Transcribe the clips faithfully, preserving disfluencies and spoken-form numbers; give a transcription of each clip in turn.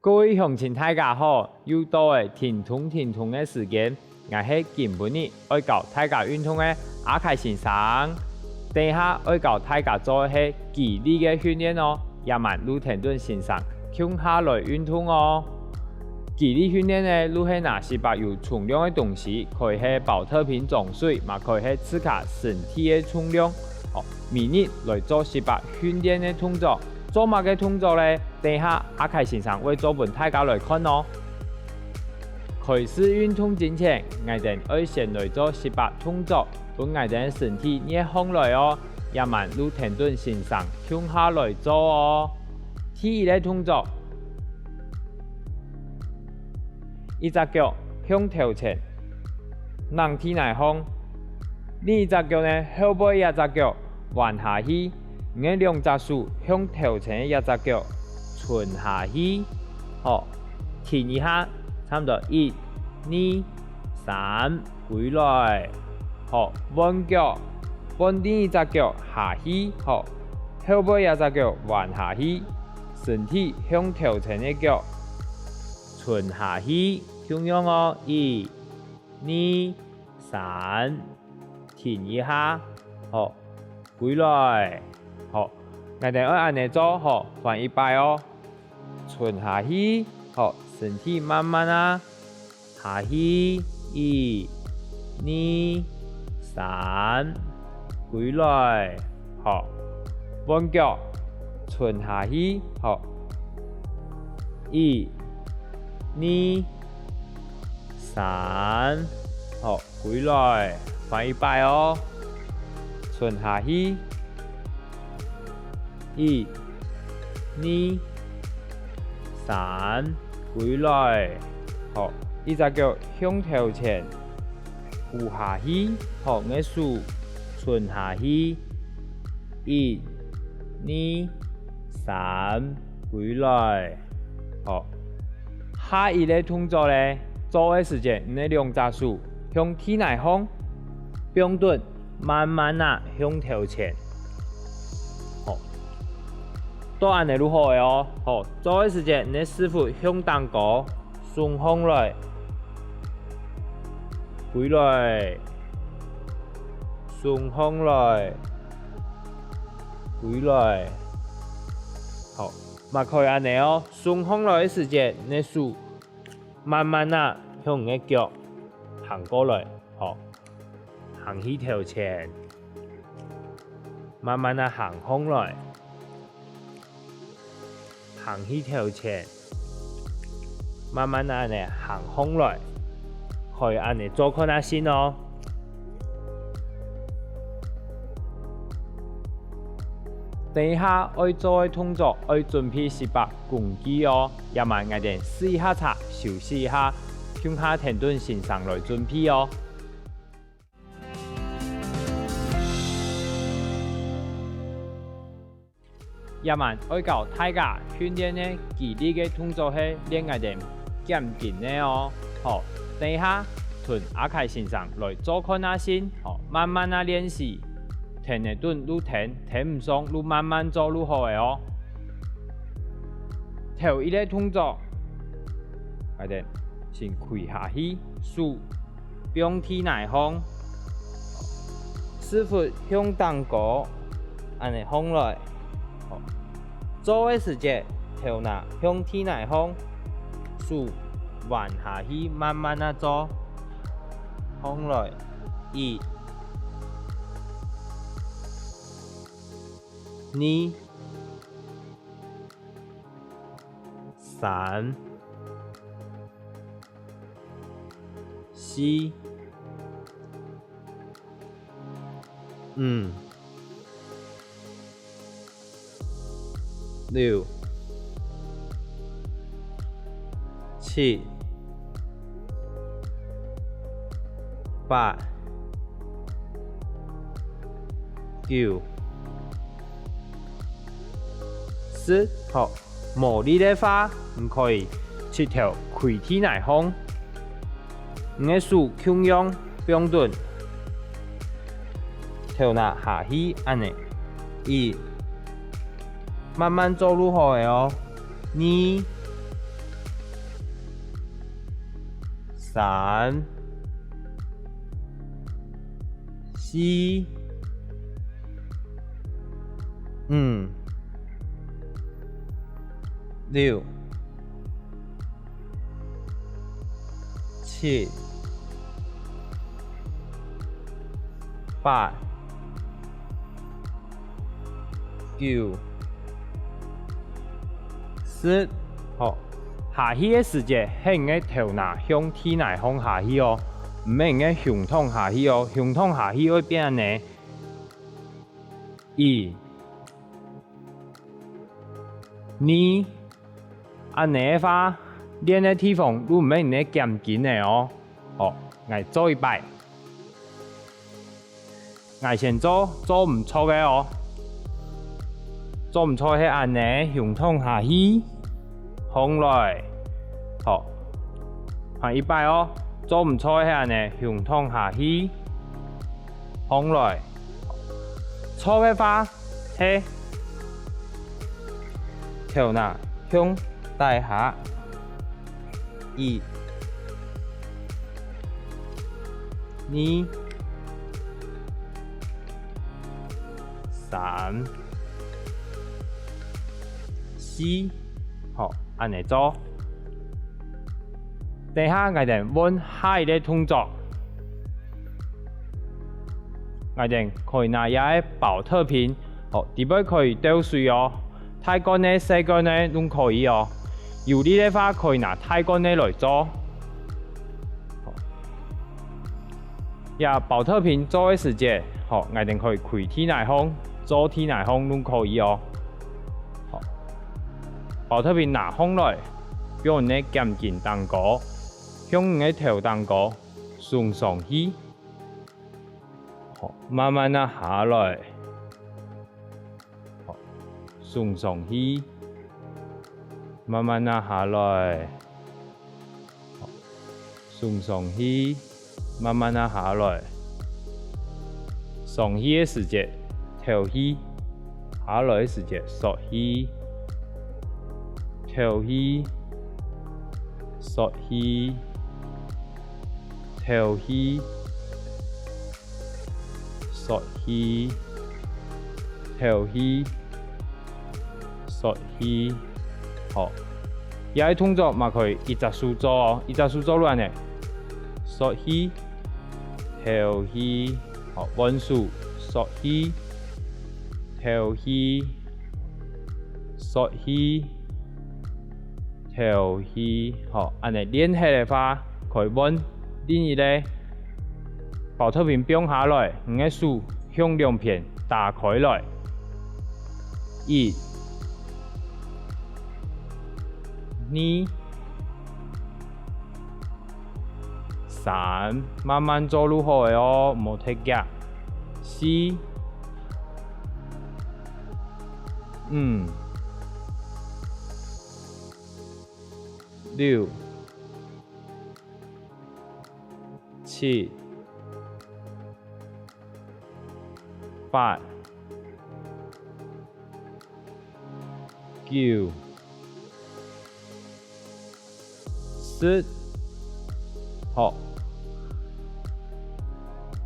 各位鄉親大家好，又到了停動停動个時間，𠊎係今晡日愛教大家運動个阿凱先生。等一下愛教大家做个係肌力个訓練哦，也還愛跈等先生共下來運動哦。肌力訓練呢，就係拿息把有重量个東西，可以係寶特瓶裝水，嘛可以係自家身體个重量，哦，每日來做息把訓練个動作。做麼个動作呢？ 等一下阿凱先生會做分大家來看哦。開始運動進前，𠊎兜愛先來做息把動作，分𠊎兜身體熱䟘來哦，也還愛跈等先生共下來做哦。第一个動作，一隻腳向頭前，躪地泥項，另一隻腳呢，後背這隻腳 彎下去，你个兩隻手向頭前个這隻腳伸下去。好，停一下，差毋多一、二、三，歸來。好，換腳，換另一隻腳下去。好，後背這隻腳彎下去，身體向頭前个腳伸下去，共樣哦，一、二、三，停一下。好， 歸來。好，𠊎兜愛恁仔做，好，還一擺哦。伸下去，好，身體慢慢仔下去，一、二、三，歸來。好，換腳，伸下去，好，一、二、三，好， 歸來，還一擺哦。伸下去，一、二、三，歸來。好，一隻腳向頭前，跍下去，好，你个手伸下去，一、二、三，歸來。 好，下一个動作呢，做个時節，你个兩隻手向地泥項放等，慢慢仔向頭前。好，到恁仔就好了哦。好，做个時節，你个屎朏向頂高，聳䟘來，歸來，聳䟘來，歸來。好， 嘛可以恁仔哦，聳䟘來个時節，你个手慢慢仔向你个腳行過來，好，行去頭前，慢慢仔行䟘來，行去頭前，慢慢仔恁仔行䟘來，可以恁仔做看啊先哦。 等一下愛做个動作愛準備息把工具哦，也還𠊎兜試一下茶，休息一下，共下跈等先生來準備哦。 這下愛教大家訓練个肌力个動作係練𠊎兜肩頸个哦。好，等一下，同阿凱先生來做看啊先，好，慢慢仔練習，跈得等就跈，跈毋上就慢慢做就好了哦。頭一个動作，𠊎兜先跪下去，手 放地泥項，屎朏向頂高，恁仔䟘來。好，做个時節，頭那向地泥項，手彎下去，慢慢仔做。䟘來，一、二、三、 四、五、六、七、八、九、十，好。 無力个話，你可以直頭跪地泥項，你个手共樣放等，頭那下去，恁仔。一、慢慢做就好了哦。二、三、四、五、六、七、八、九、十。好，下去个時節，係你个頭那向地泥項下去哦，毋係你个胸膛下去哦，胸膛下去會變呢。一、二，恁呢个話，練个地方就毋係你个肩頸了哦。好，𠊎做一擺。 𠊎先做，做毋著个哦。做毋著係恁呢，胸膛下去，䟘來。好，還一擺哦。做毋著係恁呢，胸膛下去，䟘來。著个話係頭那向底下。 一、二、三、四。好，恁呢做。等下𠊎等換下一個動作。𠊎等可以拿這個寶特瓶，好，底背可以倒水哦。 大罐个、細罐个攏可以哦。有力个話，可以拿大罐个來做。這寶特瓶做个時節，好，𠊎等可以跪地泥項，坐地泥項攏可以哦。好，寶特瓶拿䟘來，放你个肩頸頂高，向你个頭頂高，送上去。好，慢慢仔下來。 好，送上去，慢慢仔下來。好，送上去，慢慢仔下來。上去个時節，敨氣；下來个時節，欶氣。敨氣，欶氣，敨氣。 欶氣，敨氣，欶氣。好，這個動作嘛可以一隻手做哦，一隻手做就恁呢。欶氣，敨氣，好，換手，欶氣，敨氣，欶氣， 敨氣。好，恁呢練忒个話，可以換另一個寶特瓶放下來，你个手向兩片打開來。一、二、三，慢慢做就好个哦，毋好忒遽。四、 五、六、七、八、九、 十。好，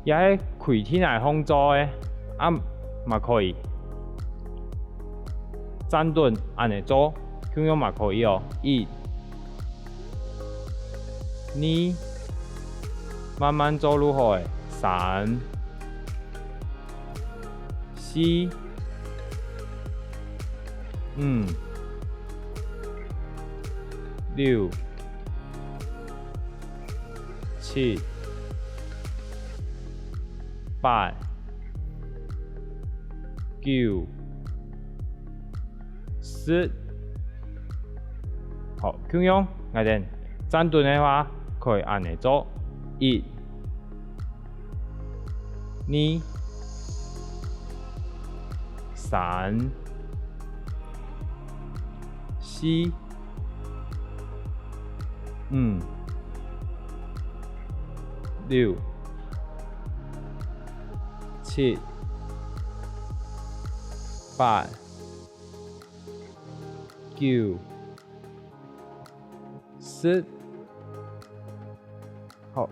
這係跪地泥項做个，啊，嘛可以。站等恁呢做，共樣嘛可以哦。一、二，慢慢做就好个。三、 四、五、六、七、八、九、十。好，共樣，𠊎等站等个話，可以恁呢做。一、 二、三、四、五、六、七、八、九、十。好。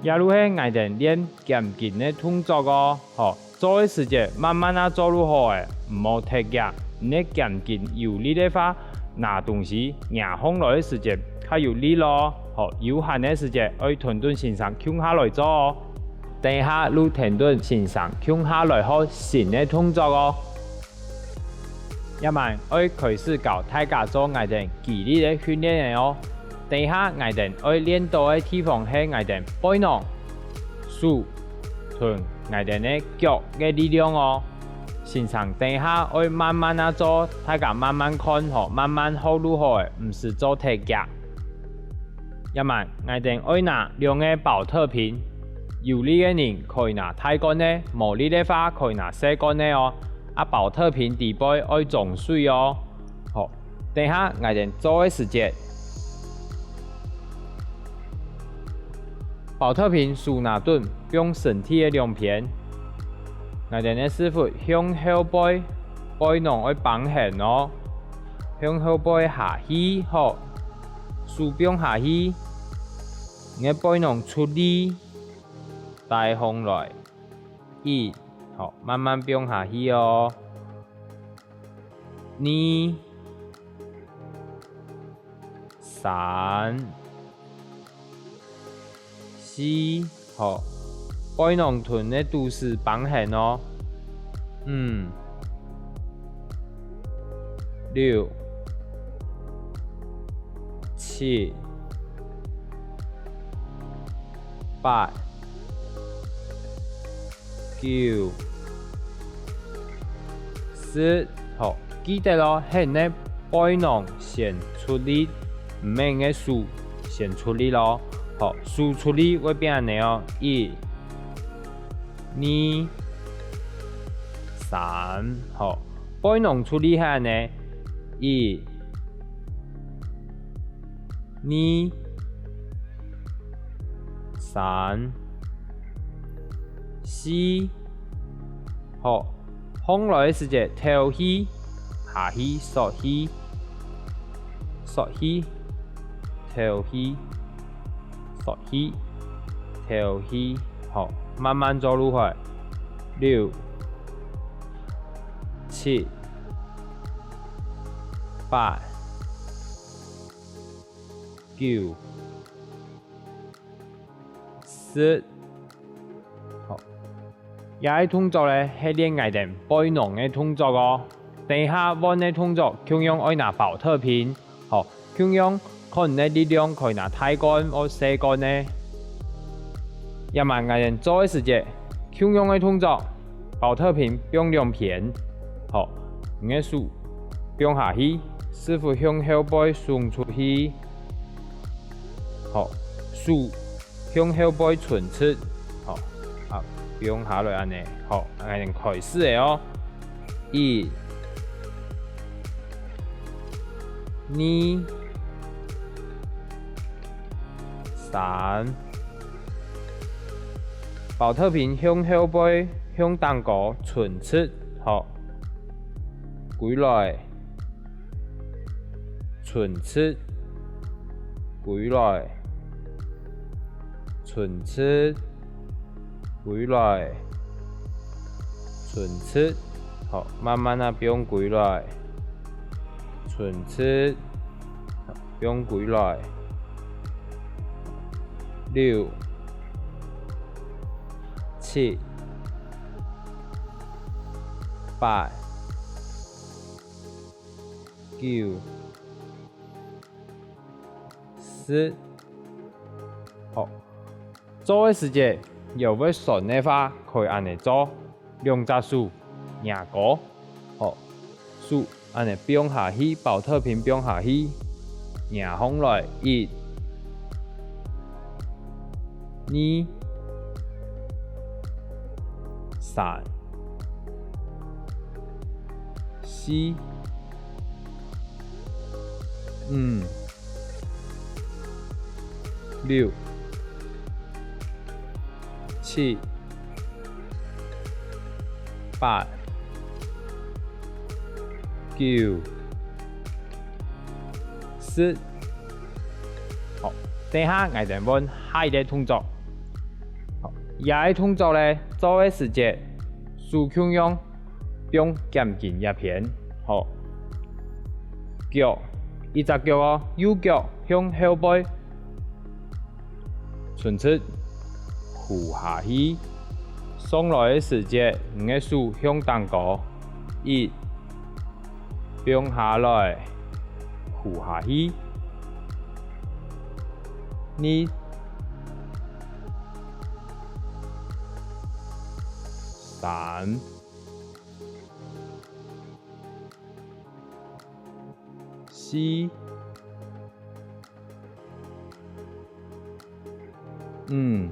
這就係𠊎兜練肩頸个動作哦。好，做个時節慢慢仔做就好了，毋好忒遽。你个肩頸有力个話，拿東西擎䟘來个時節較有力咯。好，有閒个時節愛同等先生共下來做哦。等下就同等先生共下來學新个動作哦。 這滿愛開始教大家做𠊎兜肌力个訓練了哦。等下𠊎兜愛練著个地方係𠊎兜背囊、手同𠊎兜个腳个力量哦。先生等下愛慢慢仔做，大家慢慢看吼，慢慢學就好了，毋使做忒遽。這滿𠊎兜愛拿兩个寶特瓶，有力个人可以拿大罐个，無力个話可以拿細罐个哦。 啊，寶特瓶底背愛裝水哦。好，等下𠊎兜做个時節，寶特瓶手拿等，放身體个兩片。𠊎兜个屎朏向後背，背囊愛繃絚哦。向後背下去，好，手放下去，你个背囊出力，帶䟘來。 一，好，慢慢放下去哦。二、三、四，好，背囊同个肚屎繃絚哦。五、六、七、八、 九、十，好，記得哦，係你个背囊先出力，毋係你个手先出力咯。好，手出力會變恁呢哦，一、二、三，好，背囊出力係恁呢，一、 二、三、四，好，䟘來个時節敨氣，下去，欶氣，欶氣，敨氣，欶氣，敨氣，好，慢慢做就好。六、七、八、 九、十。好，這个動作呢係練𠊎兜背囊个動作哦。等下換个動作共樣愛拿寶特瓶，好，共樣看你个力量可以拿大罐或細罐个。這滿𠊎兜做个時節，共樣个動作，寶特瓶放兩片，好，你个手放下去，屎朏向後背送出去。 好，手向後背伸直，好，啊，放下來恁呢。好，𠊎兜開始了哦。一、二、三，寶特瓶向後背，向頂高伸直，好，歸來。 伸直，歸來，伸直，歸來，伸直。好，慢慢仔放歸來，伸直，放歸來。六、七、八、 九、十。好，做个時節，腰會痠个話，可以恁呢做，兩隻手擎高，好，手恁呢放下去，寶特瓶放下去，擎䟘來，一、 二、三、四、五、六、七、八、九、直。好，等下𠊎兜換下一個動作。好，這個動作呢，做个時節，手共樣放肩頸這片，好。腳，一隻腳哦，右腳向後背，伸直，跍下去。上來个時節，你个手向頂高，一，放下來，跍下去。二、三、四、五、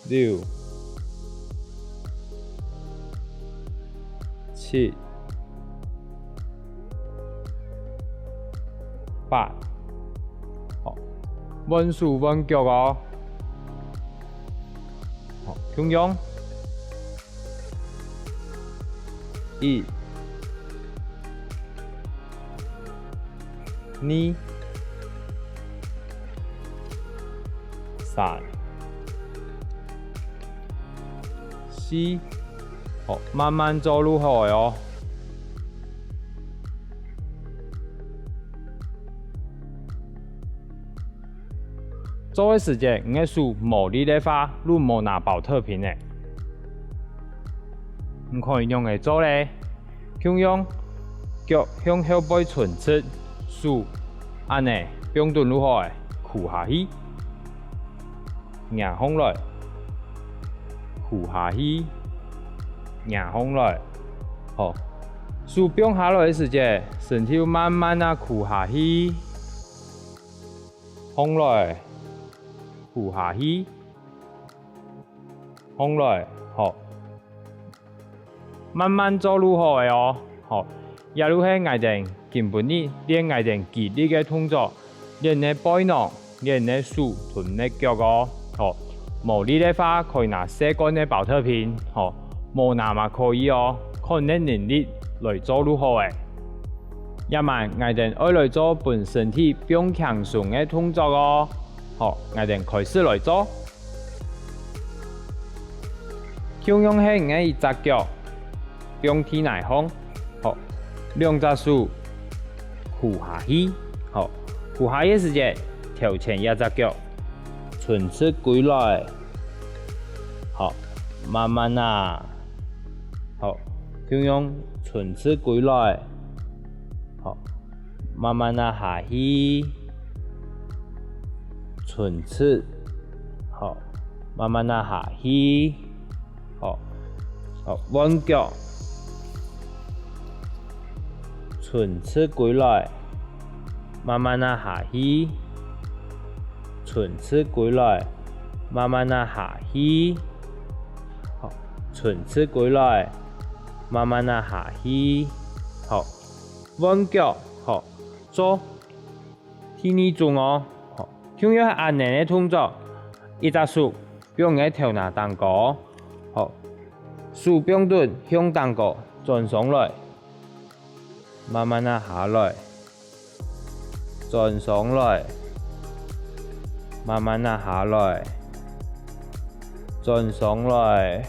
六、七、八。好，換手換腳哦。好，共樣。 一、二、三、四，好，慢慢做就好了哦。 做个時節，你个手無力个話，就莫拿寶特瓶了。你可以仰仔做呢？共樣，腳向後背伸直，手恁仔放等就好了，跍下去，迎上來，跍下去，迎上來。好，手放下來个時節，身體慢慢仔跍下去。 上來，跍下去，上來，好。慢慢做就好了哦，好。這就係𠊎兜今晡日練𠊎兜肌力个動作，練你个背囊，練你个手同你个腳哦，好。無力个話，可以拿細罐个寶特瓶，好，無拿嘛可以哦，看你个能力來做就好了。 這滿𠊎兜愛來做分身體放輕鬆个動作哦。好，𠊎兜開始來做。共樣係你个一隻腳放地泥項，好，兩隻手跍下去，好，跍下去个時節，頭前這隻腳伸直歸來，好，慢慢仔，好，共樣伸直歸來，好， 慢慢仔下去，伸直，好，慢慢仔下去，好，好，換腳，伸直歸來，慢慢仔下去，伸直歸來，慢慢仔下去，好，伸直歸來，慢慢仔下去，好，換腳，好。 做第二種哦，好，共樣係恁仔个動作，一隻手放你个頭那頂高，好，手放等向頂高，轉上來，慢慢仔下來，轉上來，慢慢仔下來， 轉上來，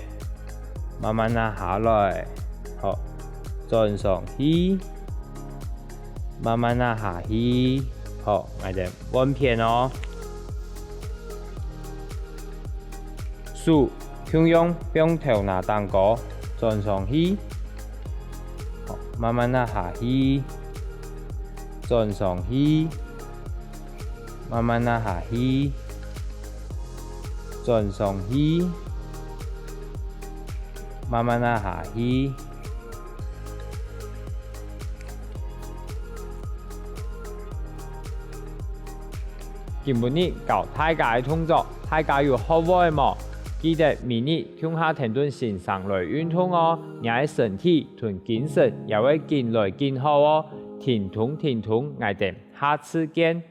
慢慢仔下來，好，轉上去，慢慢仔下去，好，𠊎兜換片哦。手共樣放頭那頂高，轉上去，好，慢慢仔下去，轉上去， 慢慢仔下去，轉上去，慢慢仔下去。今晡日教大家个動作，大家有學會無？記得每日共下跈等先生來運動哦，若个身體同精神也會緊來緊好哦。停動停動，𠊎兜下次見。